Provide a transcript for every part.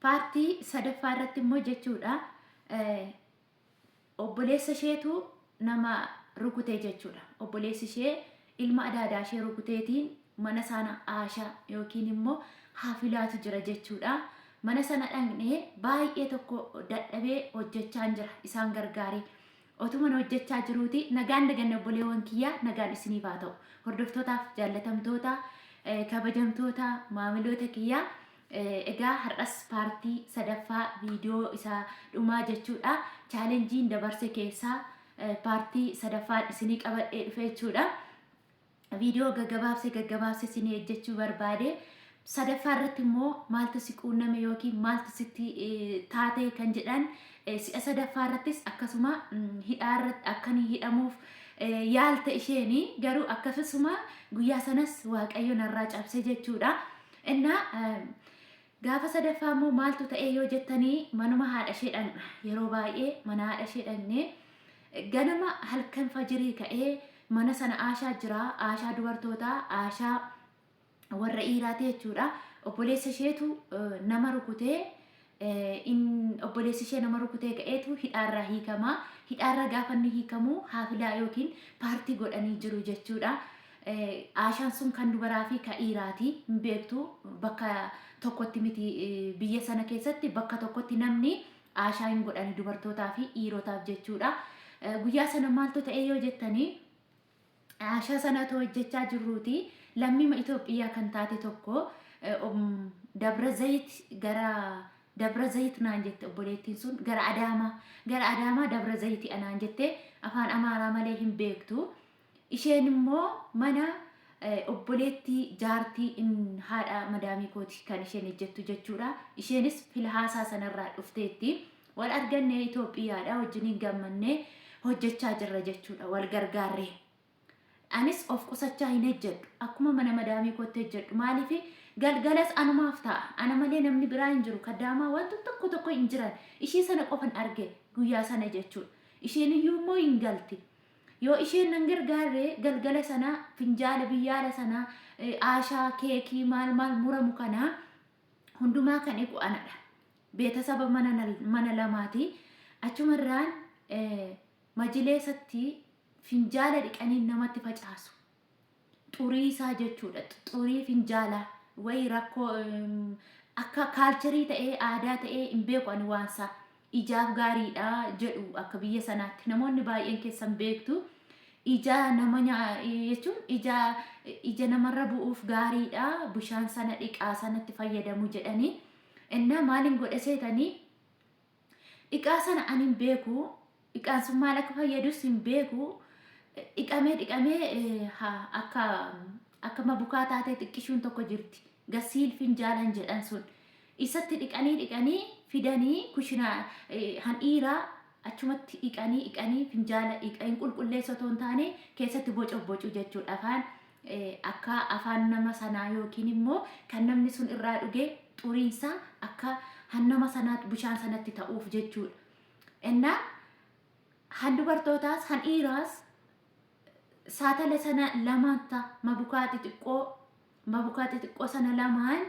Paartii sadaffaa irratti immoo jechuudha obboleessa isheetu nama rukute jechuudha. Obboleessi ishee ilma adaadaa ishee rukuteetiin mana sana aashaa yookiin immoo haafilaatu jira jechuudha. Mana sana dhaqnee baay'ee tokko dadhabee hojjechaan jira isaan gargaaree. Otuman hojjechaa jiruuti nagaan daganne obboleewwan kiyyaa nagaan isiniif haa ta'u. Hordoftootaaf jaallatamtoota kabajamtoota maamiloota kiyyaa egaa har'as paartii sadaffaa viidiyoo isa dhumaa jechuudha. Chaalenjiin dabarse keessaa paartii sadaffaan isinii qabadhee dhufe jechuudha. Viidiyoo gaggabaabsee gaggabaabsee isinii hojjechuu barbaade. Sadaffaa irratti immoo maaltu si quunname yookiin maaltu sitti taate kan jedhan si'a sadaffaa irrattis akkasuma hidhaa irratti akka inni hidhamuuf yaalte isheeni garuu akkasuma guyyaa sanas Waaqayyo narraa cabse jechuudha. Innaa gaafa sadaffaa immoo maaltu ta'ee yoo jettanii manuma haadha ishee dhaqna. Yeroo baay'ee mana haadha ishee dhaqnee ganama halkan fajirii ka'ee mana sana aashaa jira. Aashaa dubartootaa, aashaa warra dhiiraati jechuudha. Obboleessa isheetu nama rukutee obboleessi ishee nama rukutee ka'eetu hidhaarraa hiikama. Hidhaarraa gaafa inni hiikamu haafilaa yookiin paartii godhanii jiru jechuudha. Aashaan sun kan dubaraa fi kan dhiiraati hin beektu bakka tokkotti miti biyya sana keessatti bakka tokkotti namni aashaa hin godhani dubartootaa fi dhiirotaaf jechuudha. Guyyaa sana maaltu ta'e yoo jettanii aashaa sana otoo hojjechaa jirruuti lammima Itoophiyaa kan taate tokko Dabra Zayit gara Dabra Zayit naan jette obboleettiin sun gara Adaamaa gara Adaamaa Dabra Zayiti anaan jette afaan Amaaraa malee hin beektu. Isheen immoo mana obboleettii jaartii haadha madaamii kooti kan isheen ejjettu jechuudha. Isheenis filhaasaa sanarraa dhufteetti. Wal arganne Itoophiyaadha wajjiniin gammannee hojjechaa jirra jechuudha wal gargaarree. Anis of qusachaa hin ejjedhu. Akkuma mana madaamii kootti ejjedhu. Maaliif galgalas anumaaf ta'a. Ana malee namni biraa hin jiru. Kaddaamaa wanti tokko tokko hin jiran. Ishee sana qofan arge guyyaa sana jechuudha. Isheen iyyuu immoo hin galti. Yoo isheen nan gargaarre galgala sana finjaala biyyaala sana aashaa keekii maal maal muramu kana hundumaa kan eegu anadha. Beetasaba mana mana lamaati. Achumarraan majileesatti finjaala dhiqanii namatti facaasu. Xurii isaa jechuudha. Xurii finjaalaa wayi rakkoo akka kaalcharii ta'ee aadaa ta'ee hin beeku ani waansaa. Ijaaf gaariidha jedhu akka biyya sanaatti namoonni baay'een keessan beektu. Ija nama jechuun ija ija namarra bu'uuf gaariidha bishaan sana dhiqaa sanatti fayyadamu jedhanii. Innaa maaliin godhe seetanii Dhiqaa sana ani hin beeku. Dhiqaan sun maal akka fayyadus hin beeku. Dhiqamee dhiqamee akka akka mabukaa taatee xiqqishuun tokko jirti. Gasiil finjaalan jedhan sun. Isatti dhiqanii dhiqanii fidanii kushinaa handhiiraa achumatti dhiqanii dhiqanii finjaala hin qulqulleessu otoo hin taane keessatti bocobocu jechuudha. Afaan akka afaan nama sanaa yookiin immoo kan namni sun irraa dhuge xuriinsaa akka hannama sanaatti bishaan sanatti ta'uuf jechuudha. Innaa han dubartootaas han dhiiraas saatala sana lamaan ta mabukaa xixiqqoo mabukaa xixiqqoo sana lamaan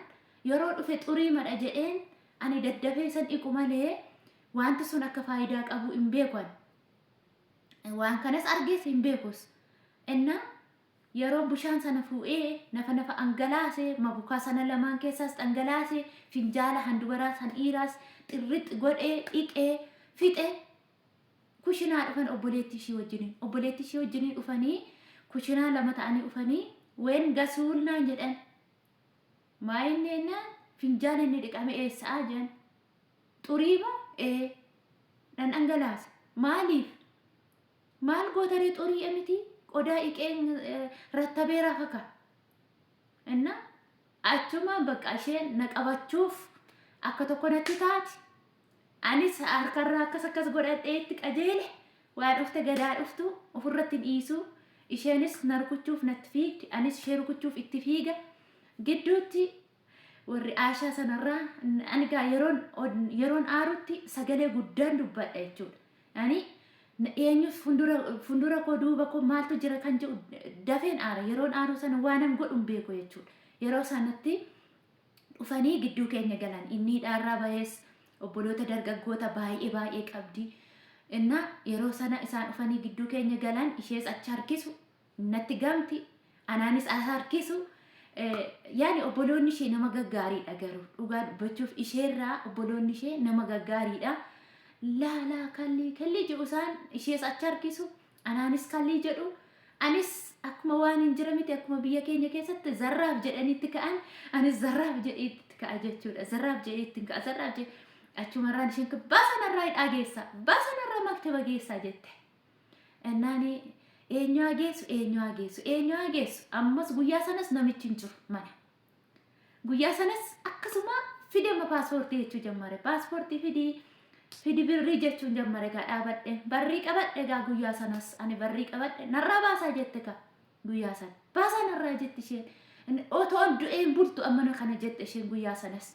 yeroo dhufe xurii madha jedheen ani daddafee san dhiqu malee wanti sun akka faayidaa qabu hin beeku ani. Waan kanas argees hin beekus. Innaa yeroo bishaan sana fuudhee nafa nafa angalaase mabukaa sana lamaan keessaas dhangalaase finjaala handubaraas handhiiraas xirrixi godhee dhiqee fixe kushinaa dhufan obboleettii ishii wajjiniin obboleettii ishii wajjiniin dhufanii kushinaa lama ta'anii dhufanii ween gasuul naan jedhan maa inni jennaan finjaala inni dhiqame eessaa jedhan xurii moo ee nan dhangalaase maaliif Maal gootaree xurii'a miti qodaa iqeen rattabee rafa ka. Inna achumaan bakka isheen na qabachuuf akka tokko natti taati. Anis harkarraa akkas akkas godhadhee itti qajeele waa dhufte gadaa dhuftu ofirratti hin dhiisu. Isheenis na rukuchuuf natti fiigdi anis ishee rukuchuuf itti fiiga. Gidduutti warri aashaa sanarraa ani gaa yeroon yeroon aarutti sagalee guddaan dubbadha jechuudha. Ani eenyus fundura fundura koo duuba koo maaltu jira kan jedhu dafeen aara yeroon aaru sana waanan godhu hin beeku jechuudha. Yeroo sanatti Dhufanii gidduu keenya galan. Inni hidhaarraa bahes obboloota dargaggoota baay'ee baay'ee qabdi. Inna yeroo sana isaan dhufanii gidduu keenya galan ishees achi harkisu natti gamti anaanis as harkisu. Yaani obboloonni ishee nama gaggaariidha garuu dhugaa dubbachuuf isheerraa obboloonni ishee nama gaggaariidha. Laalaa kallii kallii jedhu isaan ishees achi harkisu anaanis kallii jedhu anis akkuma waan hin jira miti akkuma biyya keenya keessatti zarraaf jedhanitti ka'an anis zarraaf jedheetti ka'a jechuudha. Zarraaf jedheetti ka'a zarraaf jedhe achumarraan isheen kun baasanarraa hidhaa geessa baasanarraa maktaba geessaa jette. Ennaani eenyu haa geessu eenyu haa geessu eenyu haa geessu ammas guyyaa sanas namichi hin jiru mana. Guyyaa sanas akkasuma fidema paaspoortii jechuu jammare paaspoortii fidii fidi birrii jechuun jammare gaa dhaabadhe barrii qabadhe gaa guyyaa sanas ani barrii qabadhe narraa baasaa jette kaa guyyaa sana baasaa narraa jette isheen otoon du'een bultu amma kana jette isheen guyyaa sanas.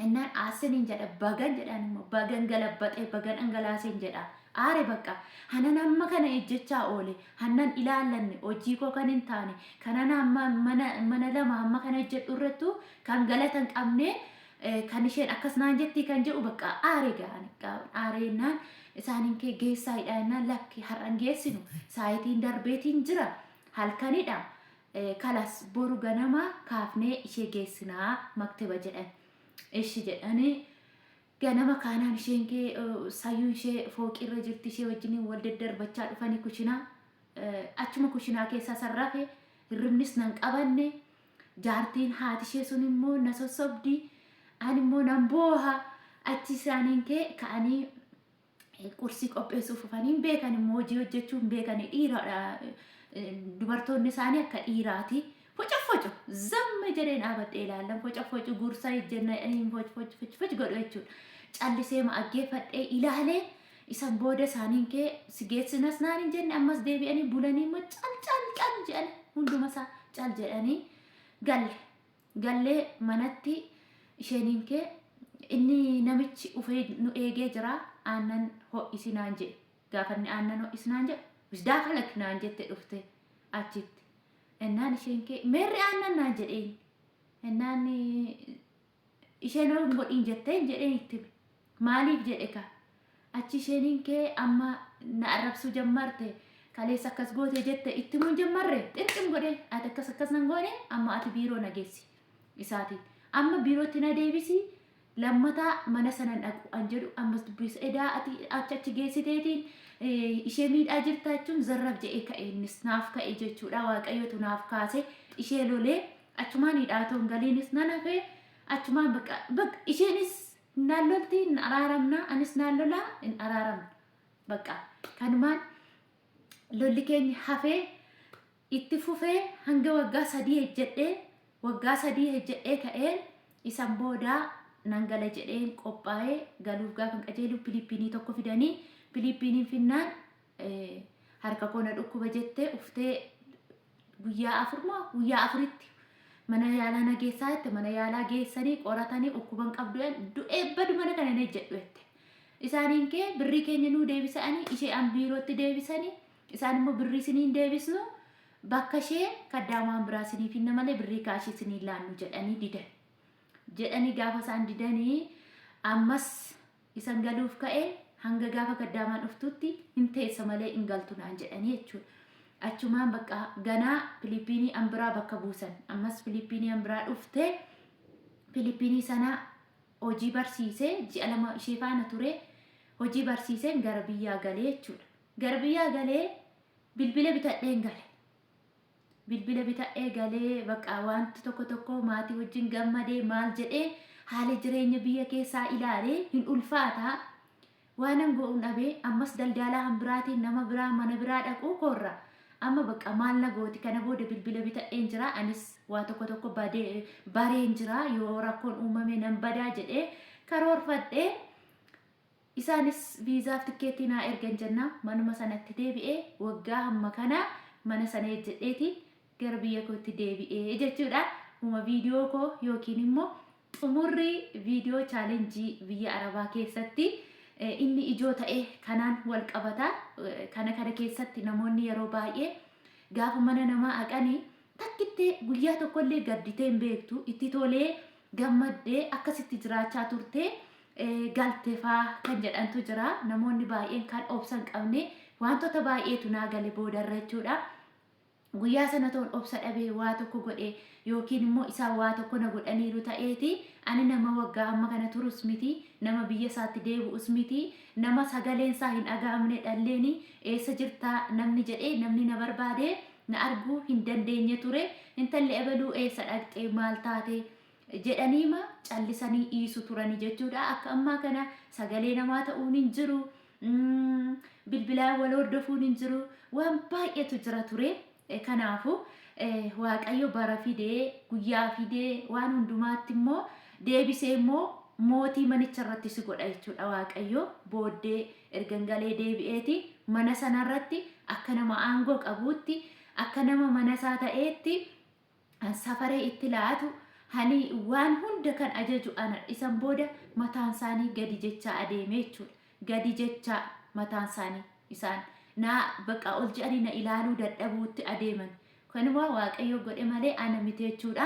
Innaan aasseniin jedha bagan jedhaan immoo bagan galabbaxee bagan dhangalaaseen jedha. Aare bakka hanan amma kana ejjechaa oole hannan ilaallanne hojii koo kan hin taane kanan amma mana mana lama amma kana hojjedhu irrattu kan galata hin qabne kan isheen akkas naan jettii kan jedhu bakka aare ga'an aareenaan isaaniin kee geessaa hidhaa jennaan lakki har'an geessinu saayitiin darbeetiin jira halkanidha Kalas boru ganama kaafnee ishee geessinaa makteba jedhan. Ishi jedhanii ganama kaanaan isheen kee sayyuun ishee fooqirra jirti ishee wajjiniin wal daddarbachaa dhufanii kushinaa achuma kushinaa keessaa sarrafe hirribnis nan qabanne jaartiin haati ishee sun immoo na sossobdi ani immoo nan booha achi isaaniin kee ka'anii qursii qopheessuuf dhufanii hin beekan immoo hojii hojjechuu hin beekan dhiiraadha dubartoonni isaanii akka dhiiraati focofoco zamma jedheen dhaabadhee ilaallan focofoco gursa ejjenna jedhanii foc foc foc godhu jechuudha callisee ma aggeeffadhee ilaalee isan booda isaaniin kee si geessinas naan hin jenne ammas deebi'anii bulanii immoo cal cal cal jedhan hunduma isaa cal jedhanii galle Gallee manatti isheeniin kee inni namichi ufee nu eegee jira aannan ho'isi naan jedhe. Gaafa inni aannan ho'isi naan jedhu wisdaa kalak naan jette dhufte achitti. Ennaan isheen kee meerri aannan naan jedheen. Ennaan isheen hoo hin godhiin jetteen jedheen itti hime. Maaliif jedhe kaa. Achi isheeniin kee amma na arrabsuu jammaarte kaleessa akkas goote jette itti himuun jammarre xirqim godhe ati akkas akkas nan goone amma ati biiroo na geessi isaatiin amma biirootti na deebisi lammataa mana sana hin dhaqu an jedhu ammas dubbisa edaa ati achi achi geessiteetiin ishee miidhaa jirta jechuun zarrab jedhee ka'e innis naaf ka'e jechuudha waaqayyotu naaf kaase ishee lolee achumaan hidhaa toon galiinis nan hafee achumaan bakka bakka isheenis Naan lolti hin araaramna anis naan lola hin araaramna. Bakka kanumaan lolli keenya hafee itti fufee hanga waggaa 3 hejjedhee waggaa 3 hejjedhee ka'een isan boodaa nan gala jedheen qophaa'ee galuuf gaafan qajeelu piliippiinii tokko fidanii piliippiiniin finnaan harka koo na dhukkuba jettee uftee guyyaa afur moo guyyaa afuritti mana yaalaa na geessaa jette mana yaalaa geessanii qoratanii dhukkuban qabdu jedhan du'ee badu mana kana hin ejjedhu jette. Isaaniin kee birrii keenya nuu deebisanii ishee an biirootti deebisanii isaan immoo birrii isiniin deebisnu bakka ishee kaddaamaan biraa isiniif hinna malee birrii kaashii isiniin laannu jedhanii didan. Jedhanii gaafa isaan didanii ammas Isan galuuf ka'e hanga gaafa kaddaamaan dhuftutti hin teessa malee hin galtu naan jedhanii jechuudha. Achumaan bakka ganaa Filiippiinii an biraa bakka buusan. Ammas Filiippiinii an biraa dhufte Filiippiinii sana hojii barsiisee ji'a 2 ishee faana ture hojii barsiiseen gara biyyaa galee jechuudha. Gara biyyaa galee bilbila bitadheen gale. Bilbila bitadhee galee bakka wanti tokko tokko maatii wajjin gammadee maal jedhee haala jireenya biyya keessaa ilaalee hin ulfaata. Waanan go'uun dhabee ammas daldaalaa hambiraatiin nama biraa mana biraa dhaquu koorra. Amma bakka maal na gooti kana booda bilbila bitadheen jira anis waa tokko tokko badee bareen jira yoo rakkoon uumame nan badaa jedhee karoorfadhee Isaanis viizaaf tikkeettii naa ergan jennaan manuma sanatti deebi'ee waggaa hamma kanaa mana sana hejjedheetiin gara biyya kootti deebi'ee jechuudha. Uma viidiyoo koo yookiin immoo xumurri viidiyoo chaalenjii biyya Arabaa keessatti inni ijoo ta'e kanaan wal qabata. Kana kana keessatti namoonni yeroo baay'ee gaafa mana namaa haqanii takkittee guyyaa tokkollee gadditee hin beektu itti tolee gammaddee akkasitti jiraachaa turte galte faa kan jedhantu jira. Namoonni baay'een kan obsa hin qabne wantoota baay'eetu naa gale boodarra jechuudha. Guyyaa sana toon obsa dhabee waa tokko godhe yookiin immoo isaan waa tokko na godhaniiru ta'eeti, ani nama waggaa amma kana turus miti, nama biyya isaatti deebi'us miti, nama sagaleen isaa hin dhaga'amne dhalleeni eessa jirtaa namni jedhee namni na barbaade na arguu hin dandeenye ture. Intalli ebeluu eessa dhaqxe, maal taate jedhaniima callisanii dhiisu turani jechuudha. Akka ammaa kana sagalee namaa ta'uun hin jiru. Bilbilaan wal hordofuun hin jiru. Waan baay'eetu jira ture. Kanaafuu Waaqayyo bara fidee, guyyaa fidee, waan hundumaatti immoo deebisee immoo mootii manicha irratti si godha jechuudha Waaqayyo. Booddee ergan galee deebi'eeti mana sanarratti akka nama aangoo qabuutti, akka nama mana isaa ta'eetti an safaree itti laatu, hani waan hunda kan ajaju ana. Isan booda mataan isaanii gadi jechaa adeeme jechuudha. Gadi jechaa mataan isaanii isaan naa bakka ol jedhanii na ilaaluu dadhabuutti adeeman. Kanuma Waaqayyo godhe malee ana miti jechuudha.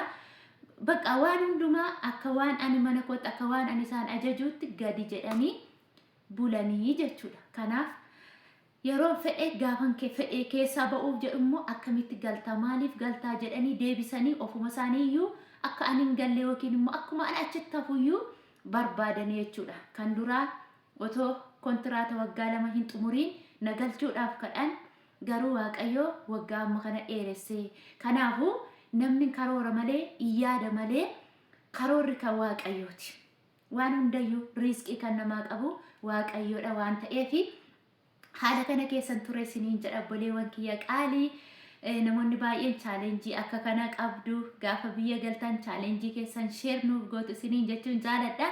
Bakka waan hundumaa akka waan ani mana kootti, akka waan ani isaan ajajuutti gadi jedhanii bulanii jechuudha. Kanaaf yeroon fedhe gaafan fedhe keessaa ba'uuf jedhu immoo akkamitti galtaa, maaliif galtaa jedhanii deebisanii ofuma isaanii iyyuu akka ani hin galle yookiin immoo akkuma ani achitti hafuyyuu barbaadanii jechuudha. Kan duraa otoo kontiraata waggaa 2 hin xumuriin na galchuudhaaf kadhan, garuu Waaqayyo waggaa amma kana dheeresse. Kanaafuu namni karoora malee, hin yaada malee, karoorri kan Waaqayyooti. Waan hundayyuu riizqii kan namaa qabu Waaqayyoodha waan ta'eef haala kana keessan ture isiniin jedha, obboleewwan kiyya qaalii. Namoonni baay'een challenge akka kana qabdu, gaafa biyya galtan challenge keessan share nuuf gootu isiniin jechuun jaaladha.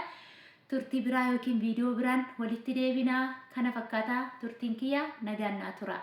Turtii biraa yookiin viidiyoo biraan walitti deebinaa. Kana fakkaataa turtiin kiyya, nagaan naa tura.